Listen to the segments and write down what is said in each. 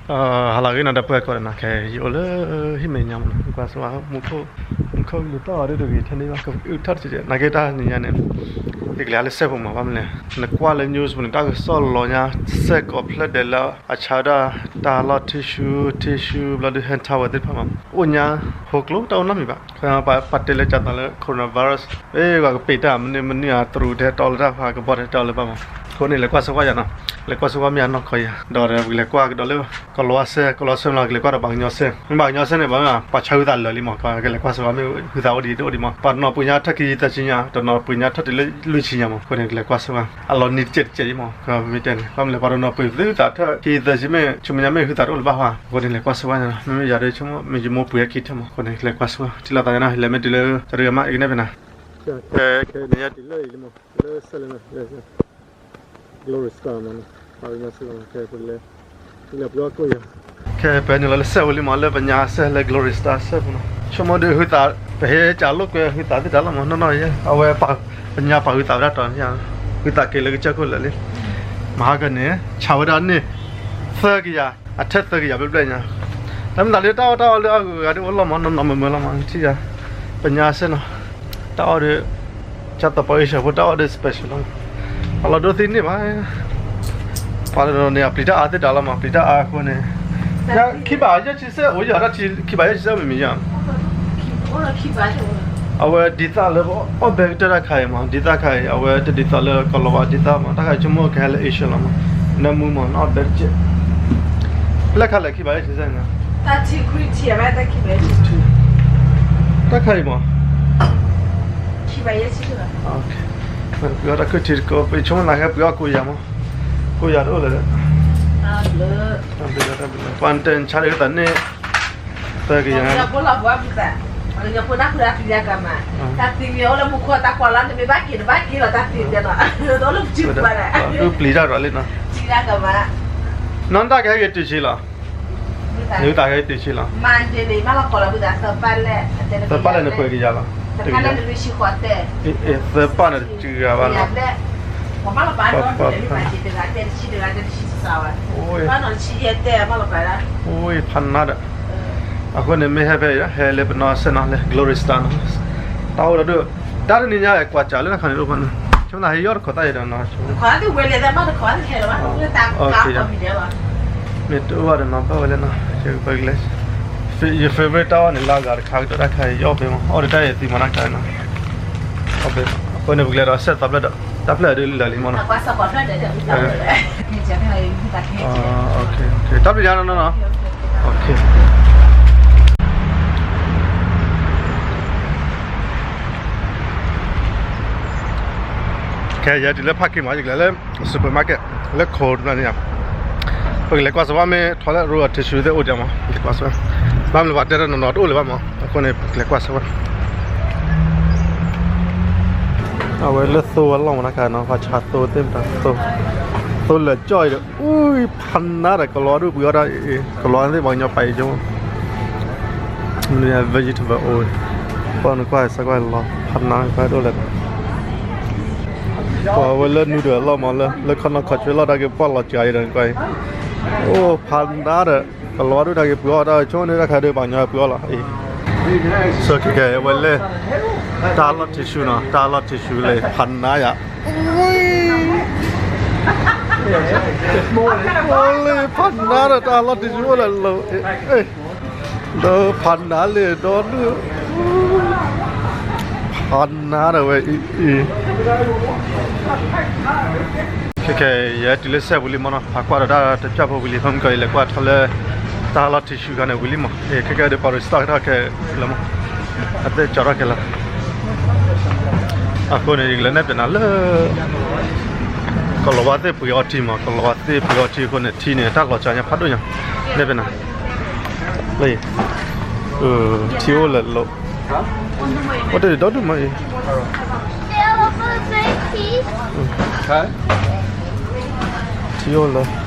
ဟါလီၤဂ့ၤနီၤ ဒီပုၢ်ဝဲၢ်ကိးဂၤဒဲးနီၤ, ခဲအံၤယအိၣ်လၢဟံၣ်မဲာ်ညါမးနီၤ, ကွၢ်ဆိဝဲ မူခိၣ် မူခိၣ်ကလူၤတၢ်အီၣ်ဒ်တဂ့ၤထဲန့ၣ်ဘၣ်, ကအုၣ်ထီၣ်တကဲး နာ်က့တၢ်နံၤညါန့ၣ် ယကလဲၤဟးလၢစဲၣ်ပူၤမး, ဘၣ်မနုၤလဲၣ် နကွၢ်လၢ news ပူၤန့ၣ် တၢ်ကစီၣ်လီၤညါ စဲၣ်ကီးဖျၢၣ်ဒဲးလၢအဆါဝဲဒၣ် တၢ်လီၢ် tissue tissue ဘျီဒုး hand towel သ့ၣ်တဖၣ်မး, အိၣ်ညါ ဟိကျိတၢ်အိၣ်နီတမံၤဘၣ်, ပတဲလၢကၢ်သးလၢ coronavirus အ့ၣ် ပှၤကပ့ၤတၢ် မနုၤမနုၤအတရူးထဲတီလၢတၢ်ဖးကဘီထဲတီလၢဘၣ်မး, အဃိန့ၣ် လဲၤကွၢ်ဆိဝဲယၤနီၤ, လဲၤကွၢ်ဆိဝဲမ့ၢ်အနီၢ်ခီယၤ, ဒီးကလဲၤကွၢ်ကဒီးလၢ ကီၤလၤဝါစဲၣ်, ကီၤလၤဝါစဲၣ်မး ကလဲၤကွၢ်ဒီးပှၤကညီစဲၣ်, မ့ၢ်ပှၤကညီစဲၣ်န့ၣ် ပှၤမ့ၢ်ပှၤဆါဟုသးလၢာ်လံမး, ကလဲၤကွၢ်ဆိဝဲမ့ၢ်ဟုသးအိၣ်ဒံးတအိၣ်ဒံးမး, ပှၤတနီၤပှ့ၤညါထီၣ်ခံသၢဆံညါ, တနီၤပှ့ၤညါထီၣ်တုၤလၢလွံၢ်ဆံညါမး, အဃိန့ၣ် ကလဲၤကွၢ်ဆိဝဲ အလီၤနံၤတကဲးတကဲးအံၤမး, မ့ၢ်တဲန့ၣ် ဘၣ်မနုၤလဲၣ် ပှၤတနီၤပှ့ၤသုသးထီၣ်ခံသၢဆံမ့ၢ် ဆူမဲာ်ညါမ့ၢ်ဟုသးတအိၣ်လၢၤဘၣ်ဟါ, အဃိန့ၣ် လဲၤကွၢ်ဆိဝဲန့ၣ်လီၤ, မ့မ့ၢ်ယၤဒီးဆိကမိၣ် မ့ၢ်ယမိၢ်ပှ့ၤအခံထၢၣ်မး, အဃိန့ၣ် လဲၤကွၢ်ဆိဝဲ ထံၣ်လိာ်သးယၤနီၤ, လဲၤမ့ၢ်တုၤလၢ တရံးမး အကနဲၣ်ဖဲနၤ, ခဲခဲန့ၣ်ယၤတုၤလၢအံၤလံမး, လၢစဲၣ်လၢ Glory Star မးနီၤ, ပှၤကညီစဲၣ်လီၤ, ခဲ ပလဲၤပှၤကွၢ်ယၤ, ခဲပန့ၣ်လီၤလၢစဲၣ်ဝဲလံမး, လၢပညါစဲၣ်လၢ Glory Star စဲၣ်ပူၤနီၤ, ဆိကမိၣ်ဒီးဟုသး ပဟဲကးလိာ်ကွဲဟုသးသ့ၣ်တၢ်လီၤမး, နီၢ်နီၢ်ယဲ အဝဲ ပညါပာ်ဟုသးဝဲဒၣ်တီၤန့ၣ်, ဟုသးက့ၤလၢကစၢၢ်ခိၣ်လၢာ်လံ, မဟါကန့ၣ် ဆါဝဲဒၣ်န့ၣ် သၢကယၤ, အထဲသၢကယၤဘျဲၣ်ဘျဲၣ်ညါ, တၢ်မ့ၢ်သးလၢတၢ်အီၣ်တၢ်အီလၢအဂုၤအဂၤဒ်အိၣ်လီၤမး, နီၢ်နီၢ်မုာ်မုာ်လီၤမး, ထံၣ်ယၤ ပညါစဲၣ်နီၤ, တၢ်အီၣ်ဒီး ကၢ်သပှၢ်အ့ၡၢၣ်ဖိတၢ်အီၣ်ဒီး special လီၤမး, အလီၤဒိသ့န့ၣ်ဘၣ်, ပှၤတနီၤန့ၣ် အပျံၤတၢ်အါသ့ၣ်တၢ်လီၤမး, ပျံၤတၢ်အါအဃိန့ၣ်, ခံဘးယဲၢ်ဆံစဲၣ် အိၣ်ယၤတၢ်ထံ ခံဘးယဲၢ်ဆံစဲၣ်မ့မ့ၢ်ယၤ အဝဲဒ်သိးလၢ အီၣ်ဘဲကတၢၢ်တၢ်ခါအံၤမး, ဒ်သိးခါအံၤ အဝဲတဒ်သိးလၢကီၤလၤဝါဒ်သိးမး, တၢ်ခါအံၤဆိကမိၣ်ကဟဲလၢ Asia လီၤမး, နၢမူမး နအီၣ်ဘဲတကဲး, လၢခါလဲၣ် ခံဘးယဲၢ်ဆံစဲၣ်န့ၣ်, တၢ်ခါအံၤမး, ပှၤတၢ်ခုၣ်ထံတကိး ပဆိကမိၣ်နၤဟဲပှ့ၤအီၣ်ကိးယၤမး, ကိးယၤတအိၣ်လၢၤ, ပှၤတဲဆါဒ်သိးန့ၣ်, သၢကယၤ ဒုးပျံၤတၢ်ဒီးလံနီၤ, နီၢ်တၢ်ကဟဲက့ၤတုၤဆံလီၤ, နုၤတၢ်ကဟဲက့ၤတုၤဆံလီၤ, သၢပၢ်န့ၣ်နပှ့ၤကယၤလီၤ, သၢပၢ်န့ၣ်တတုၤဂၤဘၣ်နီၤ, ဖးနါဒီး, အဃိန့ၣ်မ့ၢ်ဟဲဖဲအံၤ ဟဲလၢပနီၢ်စဲၣ်နီၤ လၢ Glory Star နီၤ, တၢ်အိၣ်ဒီးဒိၣ်, တၢ်တနံၤညါကွၢ်စးလၢတၢ်ခါန့ၣ်ဒိၣ်ဖးနါ, ဆိကမိၣ်နၤဟဲယီၣ်တခိးသၣ်အံၤဒီးနီၤ, မ့ၢ်တအိၣ်ဘၣ်ဒီးနီၤ ဘၣ်ဝဲလၢနီၤ, ယ favorite တၢ်အီၣ်န့ၣ် လၢအဂၤတခါကဒီးတၢ်ခါအံၤ ယအီၣ်ဘဲမး အီၣ်ဒီးတၢ်အံၤသံမးနီၤ တၢ်အံၤနီၤ, အီၣ်ဘဲ, အဃိန့ၣ် ပကလဲၤဒီးစဲၣ်သးဖျၢၣ်ဒီး တၢ်ဖျၢၣ်ဒုးလၢာ်လံမးနီၤ, တၢ်ဘျုးယါနီၤနီၤ, ခဲယဲတုၤလၢ parking မး ယကလဲၤလၢ supermarket လၢခိၣ်တဘျီန့ၣ်, ပကလဲၤကွၢ်စၢၤဘၣ်မ့ၢ်ထီၣ်လၢ roll tissue သ့ၣ်အိၣ်ဒံးမး လဲၤကွၢ်စၢၤ, ဘၣ်မနုၤပှၤတဲတနီၤနီၤတအိၣ်လၢၤဘၣ်မး အဃိန့ၣ် ပကလဲၤကွၢ်စၢၤဘၣ် အဝဲလၢသိအလီၢ်မးတခါနီၤ ပှၤဆါသိသ့ၣ်မတၤ သိလၢာ်ကၠီၣ်အံၤဒီး အူၣ် ဖးနါဒီး ကလီၤဒိၣ်ပှ့ၤအီၣ်တၢ်အံၤ ကလီၤသ့ၣ်ပှၤကညီပာ်အံၤကၠိ မနုၤ vegetable အိၣ် ပှၤနကွၢ်စၢ်ကွၢ်လီၤ ဖးနါကွၢ်ဒိၣ်လဲၣ် ပှၤဝဲလၢနူၤဒိၣ်အလီၢ်မး လၢခီနီၢ်ခီၣ်ဆွဲလီၢ်တၢ်က့ၤပှၢ်လီၤစှၤအံၤဒီးကွၢ်အံၤ အိၣ်ဖးနါဒီး ကလီၤဒိၣ်တၢ်က့ၤပှ့ၤအီၣ်တၢ် ဆိကမိၣ်န့ၣ်တၢ်ခါဒီးပှၤကညီပှ့ၤအီၣ်လီၤအံၤ ဆိကဲကဲဝဲလၢ တၢ်လီၢ် tissue နီၤ တၢ်လီၢ် tissue လၢဖးနါယၤ လၢဖးနါဒီး တၢ်လီၢ် tissue အိၣ်လၢလီၤ ဒီးဖးနါလၢဒီဒူၣ် ဖးနါဒီးဝဲအံၤ ခဲကဲ ယဲတုၤလၢစဲၣ်ဝံၤလံမးနီၤ ပှၤကွၢ်ဒီးတၢ်တပျၢ်ဖိဝံၤလံ ဖဲမုၢ်ကီၢ်အံၤ လဲၤကွၢ်ထီၣ်လၢ တၢ်လီၢ် tissue ခါန့ၣ်ဝံၤလံမး ခဲကဲဒီးပှၤ restock ထီၣ်ခဲလၢမး အသ့ၣ်ကၠီထီၣ်ခဲလၢာ် အဃိန့ၣ် ယကလဲၤနဲၣ်ပၠးနၤလၢ ကီၤလၤဝါသ့ၣ်ပှ့ၤအီထံမး ကီၤလၤဝါသ့ၣ်ပှ့ၤအီထံအဃိန့ၣ် ထံန့ၣ် တၢ်လီၤစှၤညါဖးဒိၣ်ညါ နဲၣ်ပၠးနၤ လၢ ထံအိၣ်လၢလီၤ အိၣ်တ့ၢ်ဒီဒူၣ်မးအံၤ ထံအိၣ်လၢ အိၣ်တ့ၢ်ဒံးမး ထံ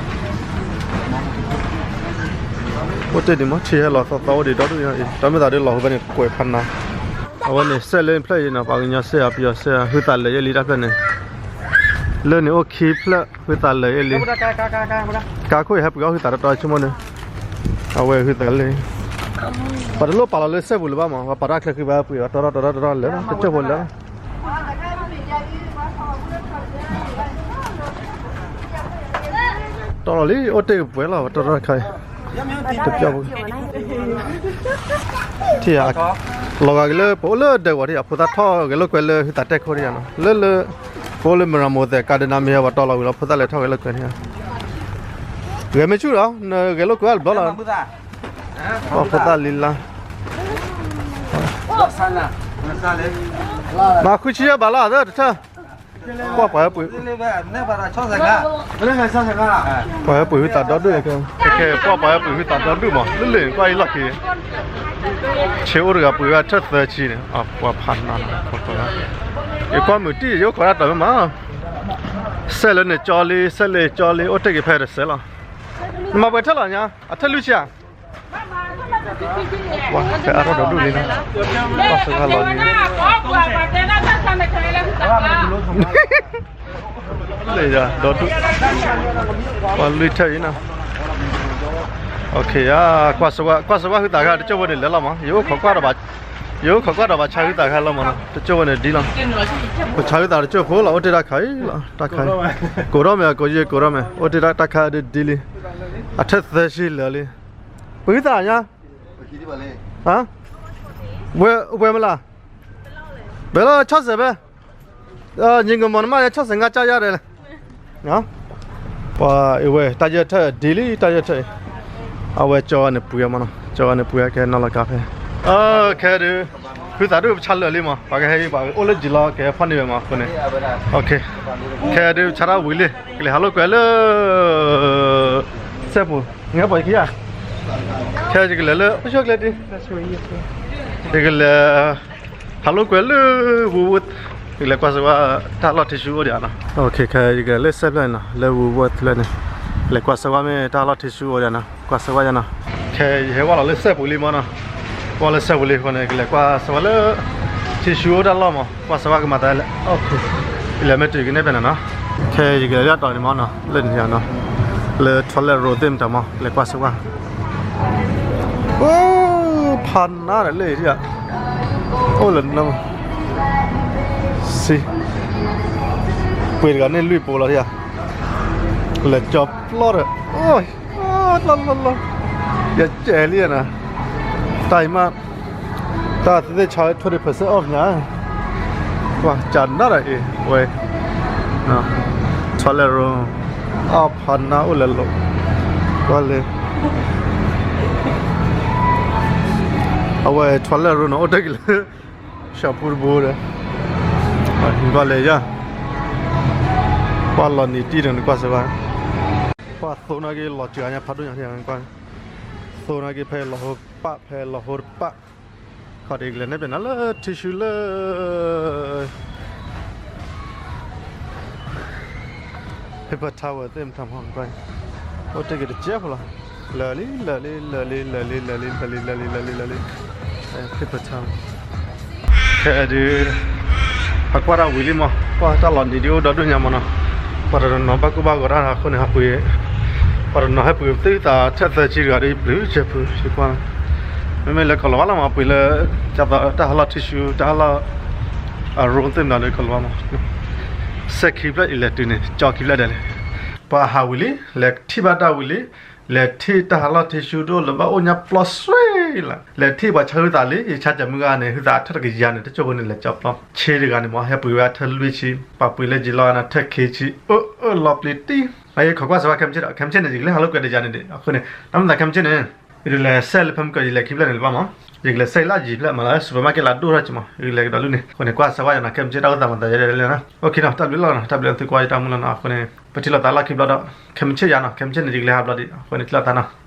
ဟဲလီၤသီသီအိၣ်ဒံးဒီဒူၣ်ညါအံၤ တၢ်မ့ၢ်သးဒ်လီၤဟူဖဲန့ၣ် ကွဲးဖးနါ အဝဲန့ၣ် စဲၣ်လၢဖျၢၣ်အံၤနီၤ ပှၤကညီစဲၣ်ဧါ ပယီၤစဲၣ်ဧါ ဟုသးလၢာ်ယဲၢ်လံတၢ်ဖျၢၣ်န့ၣ် လၢန့ၣ်အိၣ်ခံဖျၢၣ် ဟုသးလၢာ်ယဲၢ်လံ ကါခိၣ်အံၤဟဲပှ့ၤအီၣ်ဟုသးတတီၤဆိကမိၣ်န့ၣ် အဝဲဟုသးလၢ ပှၤတလိၣ်ပာ်လီၤလၢစဲပူၤလၢၤဘၣ်မး, ပှၤပာ်တၢ်ချၢဃံဘါပှ့ၤ ပှၤတီထီၣ်တီထီၣ်တီထီၣ်လၢာ်လီၤ, တကၠိၢ်ဖိလၢာ်လီၤ. တီလီၤလံ အိၣ်တ့ၢ်ကပှဲၤလီၤ ပှၤတီထီၣ်တခါအံၤ, တပျီၢ်ဖိ ထံၣ်ဧါ, လီၤဂာ်က့ၤလၢပအိၣ်လၢဒဲးဝီၤထံၣ်ဧါ, ဖိသၣ်ထီၣ်ဂဲၤလိာ်ကွဲလၢဟုသးတဲခိၣ်ထံၣ်ဧါနီၤ, လၢလၢ ပအိၣ်လၢမရၤမိၤသဲးကါဒနါမ့ၢ်ဟဲ ပှၤတီလီၤဝံၤလီၤ ဖိသၣ်လဲၤထီၣ်ဂဲၤလိာ်ကွဲန့ၣ်ဧါ, ဂဲၤမ့ၢ်ဆူၣ်ဒီး နဂဲၤလိာ်ကွဲအါတဘျီလီၤ, ဖိသၣ်လံလါ မၤဃုဆံယဲၢ်ဘးလီၤ သၢတထၢၣ်, ကွၢ်ပှၤဟဲပှ့ၤ, ပှၤဟဲပှ့ၤဟုသးဒီဒူၣ်, ခဲခဲကွၢ်ပှၤဟဲပှ့ၤဟုသးဒီဒူၣ်မး လၢလၢကွၢ်အံၤလီၢ်ခံ ဆ့အိၣ်တဂၤပှ့ၤဝဲထၢၣ်သၢဆံန့ၣ် ပှၤဖးနါနီၤ, ယကွၢ်မုာ်တံၢ် ယအိၣ်ခိးတၢ်တီၤမ့ၢ်မး, စဲးလၢန့ၣ်ကၠီလံ စဲးလၢကၠီလံ အိၣ်တ့ၢ်က့ၤဖဲတစဲးလီၤ, နမၤပှဲၤထၢၣ်လီၤညါ အထၢၣ်လွံၢ်ဆံဧါ, ဖဲအါထီၣ်ဒီဒူၣ်လံနီၤ, ကွၢ်စၢၤဂၤလီၤန့ၣ် လၢယၤဒီဒူၣ်, ပှၤလွံၢ်ထၢၣ်အံၤနီၤ, ကွၢ်စၢၤဝဲ ကွၢ်စၢၤဝဲဟုသးဂၤ တကၠိၢ်ဖိန့ၣ်လဲၤလီၤမး, ယအိၣ်ခိးကွၢ်ဒီး ယအိၣ်ခိးကွၢ်ဒီးဘၣ်ဆါဟုသးဂၤလီၤမးနီၤ, တကၠိၢ်ဖိန့ၣ်ဒ်လီၤ, ပဆါဟုသးတကၠိၢ်ဖိလီၤ အိၣ်တ့ၢ်တၢ်ခါအံၤလီၤ, တၢ်ခါ, ကိးထီၣ်မ့ၢ်ကိးယံၤကိးထီၣ်မ့ၢ် အိၣ်တ့ၢ်တၢ်ခါဒ်ဒ်လံ, အထၢၣ်သၢဆံလၢာ်လံ, ပှ့ၤဟုသးညါ, ဝဲမလၢ်, ဘဲလီၤဆီၣ်စဲးဖဲ ညီကမီၤနမ့ၢ်ဆီၣ်စဲးငါကၢ်ယါဒီးလဲၣ်, ပှၤအဝဲတၢ်ယဲၢ်ထၢၣ်ဒ်လံ တၢ်ယဲၢ်ထၢၣ်အံၤ, အဝဲကၠီဂၤန့ၣ်ပှ့ၤမးနီၤ, ကၠီဂၤန့ၣ်ပှ့ၤကဲနီၢ်လီၤကါဖဲ, ခဲဒုး, ဟုသးဒုးပဆါလၢာ်လံမး ပှၤကဟဲအံၤပှၤအိၣ်လၢယံၤလီၤ ကဟဲဖီၣ်န့ၢ်ဝဲမးအဃိန့ၣ်, ခဲဒုးဆါတၢ်ဝံၤလံ ကလဲၤဟးလိာ်ကွဲလၢ စဲပူၤ, နဟဲပိာ်ယခံဧါ, ခဲယကလဲၤလၢ အိၣ်ဆိကျဲတံၢ်, ယကလဲၤ ဟးလိာ်ကွဲလၢ ဝူဝူ, ယကလဲၤကွၢ်စၢၤဝဲ တၢ်လီၢ်ထံဆူအိၣ်ဒံးဧါနီၤ, ခဲယကလဲၤလၢစဲဖျၢၣ်န့ၣ်နီၤ လၢဝူဝူဖျၢၣ်န့ၣ်, လဲၤကွၢ်စၢၤဝဲမ့ၢ်တၢ်လီၢ်ထံဆူအိၣ်ဒံးနီၤ ကွၢ်စၢၤဝဲယါနီၤ, ခဲယဟဲဝဲလီၤလၢစဲပူၤလံမးနီၤ, ဝဲလၢစဲပူၤလံအဃိန့ၣ် ကလဲၤကွၢ်စၢၤဝဲလၢ ထံဆူအိၣ်တၢ်လီၢ်မး ကွၢ်စၢၤဝဲကမၤသးလဲၣ်, ယလဲၤမ့ၢ်တုၤကနဲၣ်ဖဲန့ၣ်နီၤ, ခဲယကလဲၤလၢအတီၤန့ၣ်မးနီၤ လၢန့ၣ်နီၤ, လၢ toilet roll သ့ၣ်မတၤမး လဲၤကွၢ်စၢၤဝဲ အိၣ်ဖးနါဒီးလၢအံၤဧါ, အိၣ်လၢန စံ ပှ့ၤတဂၤန့ၣ်လွံၢ်ပူၤလီၤဧါ, လဲၤကၠီပျီဒီး လီၤလီၤလီၤ, ယကဲလံနီၤ, တၢ်အံၤမး တၢ်သ့ၣ်ဆါ twenty percent off ညါ, ပှၤကနၣ်ဒီးအံၤ ဝဲ toilet roll အဖးနါအိၣ်လဲၤလိာ် ကွၢ်လၢ အဝဲ toilet roll နီၤ အိၣ်တ့ၢ်က့ၤလၢ ရှီၣ်ပူတဘိဒီး ကွၢ်လဲၤယါ ကွၢ်လီၤနံၤတံၢ်ဒီးနကွၢ်စၢၤဘၣ်, ကွၢ်သိနာ်က့ၤလီၤစှၤညါဖးဒိၣ်ညါ ကွၢ် သိနာ်က့ၤဖဲလီၤဟိတပၣ် ဖဲလီၤဟိတပၣ်, ခီဒ်ကလဲၤနဲၣ်ပၠးနၤလၢထံဆူလၢ paper towel သ့ၣ်မတၤမီၢ် အိၣ်တ့ၢ်က့ၤတကဲဖိလီၤ, လၢာ်လံ လၢာ်လံ လၢာ်လံ လၢာ်လံ လၢာ်လံ လၢာ်လံ လၢာ်လံ လၢာ်လံ paper towel, ခဲဒုး ဟးကွၢ်တၢ်ဝံၤလံမး ကွၢ်တၢ်လီၤနံၤဒ်အိၣ်ဒီဒူၣ်ညါမးနီၤ, ပှၤတနီၤနီၤဘၣ်ကူဘၣ်ဂီၤတၢ်အဃိန့ၣ် ဟးပှ့ၤ, ပှၤတနီၤဟဲပှ့ၤသ့ၣ်သးထၢၣ်သၢဆံတဂၤဒီးပျုၤကဲဖု ယကွၢ်, မ့မ့ၢ်လၢကီၤလၤဝါလီၤမး ပှ့ၤလၢ တၢ်ဟးလီၢ်ထံဆူ တၢ်ဟးလီၢ် အရိသ့ၣ်မတၤဒီးကီၤလၤဝါမး, စဲခံဖျၢၣ်အံၤလဲၤတုၤန့ၣ် ကၠီခံဖျၢၣ်ဒဲးလဲၣ်, ပှၤဟးဝံၤလံ လဲၤထံၣ်ဘၣ်တၢ်ဝံၤလံ, လဲၤထံၣ်တၢ်ဟးလီၢ်ထံဆူဒိၣ်လၢဘၣ်အိၣ်ညါပျီစွ့လီၤ, လဲၤထံၣ်ပှၤဆါဟုသးလံ ယဆါစၢၤမုၢ်ဂၤန့ၣ် ဟုသးထၢၣ်တကယၤန့ၣ် တကၠိၢ်ဖိန့ၣ် လဲၤကၠီပျီ ဆ့တဂၤန့ၣ်မး ဟဲပှ့ၤဝဲထၢၣ်လွံၢ်ဆံ, ပှၤပှ့ၤလၢယံၤလီၤနၤ ထၢၣ်ခံဆံ, အၢ အၢ လီၤပျံၤတံၢ်, အအံၤခိးကွၢ်စၢၤဝဲခဲမုၢ်ဆ့ၣ်ဒီး ခဲမုၢ်ဆ့ၣ်န့ၣ် ယကလဲၤဟးလိာ်ကွဲတယၤန့ၣ်ဒံး အဃိန့ၣ် တၢ်မ့ၢ်သးခဲမုၢ်ဆ့ၣ်န့ၣ် ယဒုးလဲၤစဲးလၢဖဲမုၢ်ကီး ယလဲၤခံဖျၢၣ်န့ၣ်လၢၤဘၣ်မး, ယကလဲၤစဲးလၢယံၤဖျၢၣ်မးလၢ supermarket လၢအဒိၣ်ထီၣ်က့ၤမး ယကလဲၤကဒီးလုၢ်န့ၣ် အဃိန့ၣ် ကွၢ်စၢၤဝဲယၤနီၤ ခဲမုၢ်ဆ့ၣ်တၢ်အိၣ်သးမၤသးယဲဒၣ်လဲၣ်နီၤ, အိၣ်ခ့နီၤ တၢ်ဘျုးလီၤနီၤ တၢ်ဘျုးသုကွၢ်ယတၢ်မူလီၤနီၤ အဃိန့ၣ် ပထံၣ်လိာ်သးလီၢ်ခံဘျီဒီး ခဲမုၢ်ဆ့ၣ်ယၤနီၤ ခဲမုၢ်ဆ့ၣ်န့ၣ် ယကလဲၤဟးဘျီဒံး အဃိန့ၣ် ထံၣ်လိာ်သးနီၤ